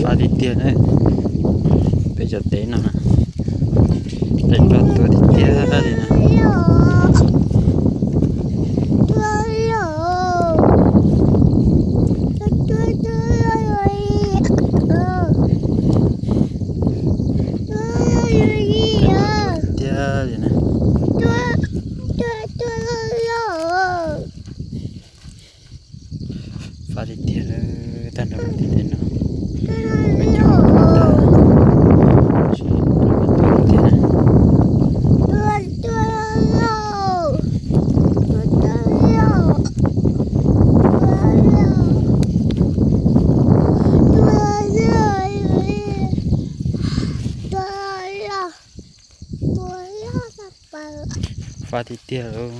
Fab tiag tiag na. Peb cov teb no na, peb roj tuaj tiag tiag li na. Tiag li na. Fab tiag tiag, tag nrho tiag tiag no. Peb cov teb tag, tab sis tuaj tiag na. Fab tiag tiag lauj.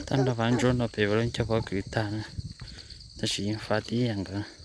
Tag nrho fab ntsuab no pem ua lub cog pob kws tag na, tab sis yeej fab tib yam nkaus.